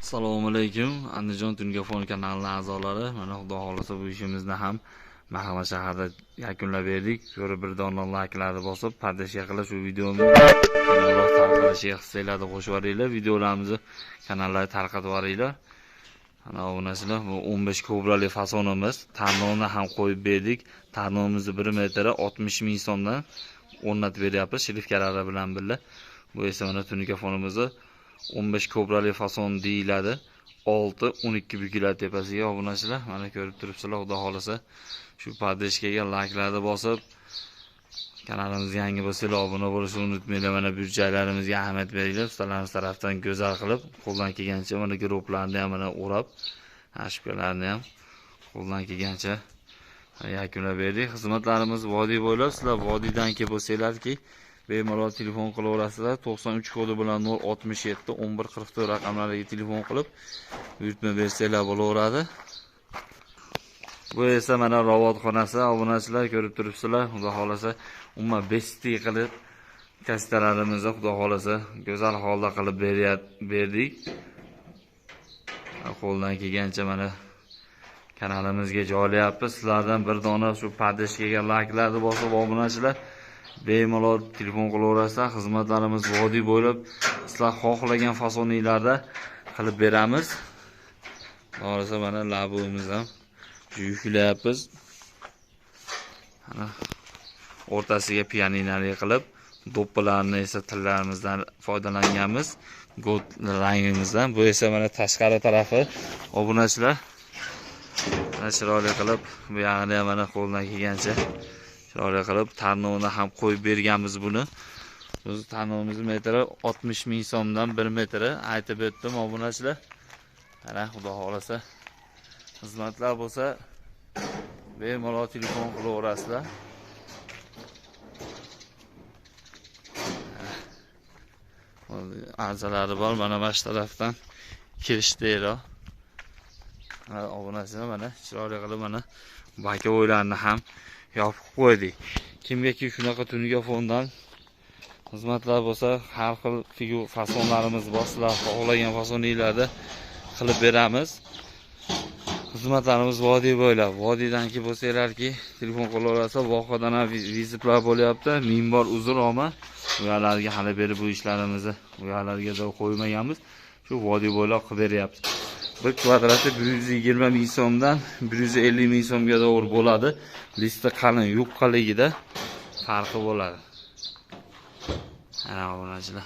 Assalomu alaykum, Andijon Tungafon kanalining a'zolari. Mana Xudo xohlasa bu ishimizni ham Mahalla shaharda yakunlab berdik. Ko'rib bir dona layklarni bosib, поддержка qilib shu videoni kanalga tarqalishiga hissanglarni qo'shib yuboringlar. Videolarimizni kanallarga tarqatib yuboringlar. Mana obunachilar, bu 15 kobrali fasonimiz. Tarnovni ham qo'yib berdik. Tarnovimizni 1 metri 60 ming so'mdan o'rnatib beryapmiz, shilifkalari bilan birga. Bu esa mana tunikafonimizni 15 kobrali fason deyiladi. 6-12 bukiladi tepasiga obunachilar. Mana ko'rib turibsizlar, Xudo xohlasa shu поддержка ga layklarni bosib, kanalimizga yangi bo'lsanglar obuna bo'lishni unutmanglar. Mana burchaklarimizga ahamiyat beringlar. Ustalarimiz tarafdan go'zal qilib, qo'ldan kelgancha mana giroblarni ham mana o'rab, hashibkalarni ham qo'ldan kelgancha yakunlab berdik. Xizmatlarimiz vodiy bo'ylab, sizlar vodiydan kelib bo'lsanglarki, bemalol telefon qilaverasizlar. 93 kodi bilan 067 11 44 raqamlariga telefon qilib buyurtma bersanglar bo'laveradi. Bu esa mana robot xonasi, obunachilar ko'rib turibsizlar. Xudo xohlasa umuman besti qilib kastalarimizni Xudo xohlasa go'zal holda qilib berdik. Qo'ldan kelgancha mana kanalimizga joylayapmiz. Sizlardan bir dona shu поддержка ga layklarni bosib obunachilar bemalol telefon qilaverasizlar. Xizmatlarimiz vodiy bo'ylab sizlar xohlagan fasoniylarda qilib beramiz. Xohlasa mana labimiz ham yuklayapmiz. Mana o'rtasiga pianinali qilib, do'ppilarni esa tillarimizdan foydalanganmiz. Gold rangimizdan. Bu esa mana tashqari tarafi obunachilar. Mana chiroyli qilib, bu yog'ini ham mana qo'ldan kelgancha chiroyli qilib tarnovini ham qo'yib berganmiz buni. Biz tarnovimiz metri 60 ming so'mdan 1 metri aytib o'tdim obunachilar. Mana Xudo xohlasa xizmatlar bo'lsa bemalol telefon qilaverasizlar. Arzalari bor, mana shu tarafdan kirishdi. Mana obunachilar mana chiroyli qilib mana bakovoylarni ham yopib qo'ydik. Kimgaki shunaqa tuniga fondan xizmatlar bo'lsa, har xil figur fasonlarimiz bor, sizlar xohlagan fasoniylarda qilib beramiz. Xizmatlarimiz vodiy bo'ylab. Vodiydan kelib bo'lsanglarki, telefon qilaverasizlar. Vohadan ham vizitlar bo'lyapti. Ming bor uzr olma. U yerlarga hali berib bu ishlarimizni u yerlarga da qo'ymaganmiz. Shu vodiy bo'ylab qilib beryapmiz. Bir kvadrati 120 ming so'mdan 150 ming so'mga to'g'ri bo'ladi. Listi qalin, yupqaligida farqi bo'ladi. Ana obunachilar.